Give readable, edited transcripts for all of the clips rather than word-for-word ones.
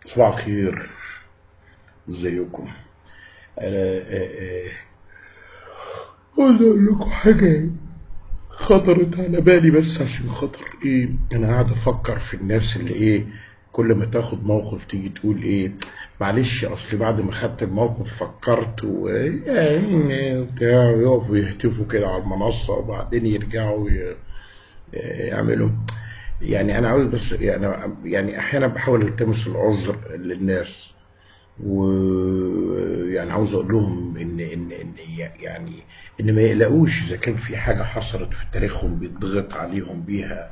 صباح الخير، ازيكم؟ انا عاوز اقول لكم حاجة خطرت على بالي، بس عشان خاطر ايه، انا قاعد افكر في الناس اللي ايه كل ما تاخد موقف تيجي تقول ايه معلش اصل بعد ما خدت الموقف فكرت و يعني بتاع، ويقفوا يهتفوا كده على المنصة وبعدين يرجعوا يعملوا. يعني انا عاوز بس يعني احيانا بحاول التمس العذر للناس، ويعني عاوز اقول لهم ان ان ان يعني ان ما يقلقوش اذا كان في حاجة حصلت في تاريخهم بيتضغط عليهم بيها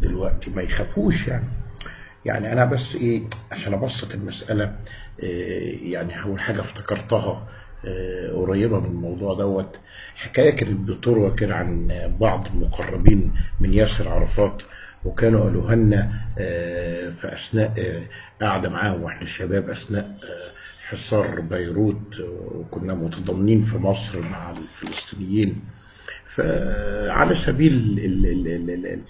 دلوقتي، ما يخافوش. يعني انا بس ايه عشان ابسط المسالة، يعني اول حاجة افتكرتها قريبه من الموضوع دوت، حكاية كانت بتروى كده عن بعض المقربين من ياسر عرفات، وكانوا قالوها لنا في اثناء قعدة معاهم واحنا شباب اثناء حصار بيروت، وكنا متضامنين في مصر مع الفلسطينيين. فعلى سبيل ال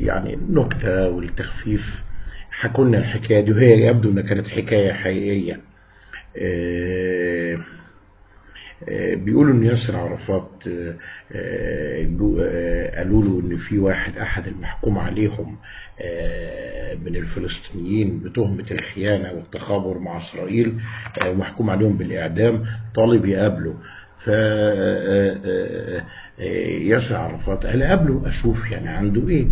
يعني النكتة والتخفيف حكوا لنا الحكاية دي، وهي يبدو انها كانت حكاية حقيقية. بيقولوا ان ياسر عرفات قالوا له ان في واحد احد المحكوم عليهم من الفلسطينيين بتهمة الخيانة والتخابر مع اسرائيل، ومحكوم عليهم بالاعدام، طالب يقابله. ف ياسر عرفات قال قابله اشوف يعني عنده ايه.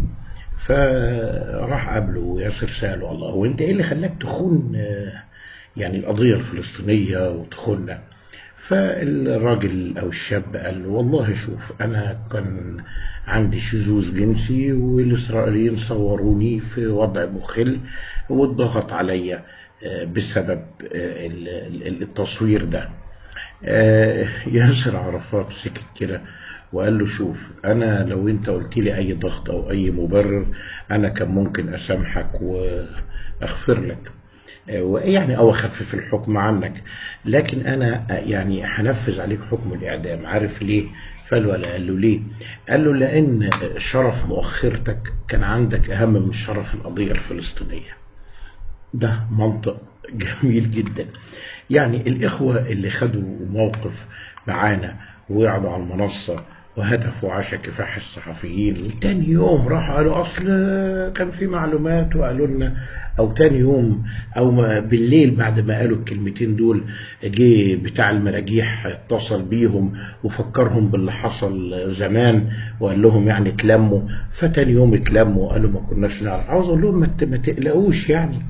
فراح قابله، وياسر سأله الله هو انت ايه اللي خلاك تخون يعني القضية الفلسطينية وتخوننا؟ فالراجل او الشاب قال له والله شوف، انا كان عندي شذوذ جنسي والاسرائيليين صوروني في وضع مخل واتضغط عليا بسبب التصوير ده. ياسر عرفات سكت كده وقال له شوف، انا لو انت قلت لي اي ضغط او اي مبرر انا كان ممكن اسامحك واغفر لك ويعني او اخفف الحكم عنك، لكن انا يعني هنفذ عليك حكم الاعدام. عارف ليه؟ فقال ولا قال له ليه؟ قال له لان شرف مؤخرتك كان عندك اهم من شرف القضية الفلسطينية. ده منطق جميل جدا. يعني الاخوة اللي خدوا موقف معانا وقعدوا على المنصة وهتفوا عشا كفاح الصحفيين، وتاني يوم راحوا قالوا اصل كان في معلومات وقالوا لنا، او تاني يوم او بالليل بعد ما قالوا الكلمتين دول جه بتاع المراجيح اتصل بيهم وفكرهم باللي حصل زمان وقال لهم يعني اتلموا. فتاني يوم اتلموا وقالوا ما كناش نعرف. عاوز اقول لهم ما تقلقوش، يعني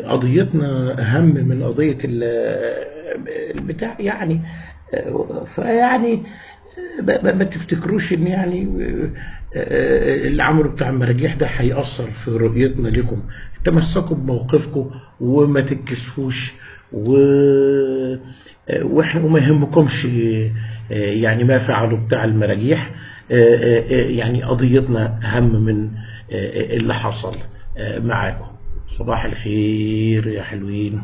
قضيتنا اهم من قضية البتاع يعني. فيعني ما تفتكروش ان يعني اللي عملوا بتاع المراجيح ده هيأثر في رؤيتنا لكم. تمسكوا بموقفكم وما تتكسفوش، واحنا وما يهمكمش يعني ما فعلوا بتاع المراجيح، يعني قضيتنا اهم من اللي حصل معاكم. صباح الخير يا حلوين.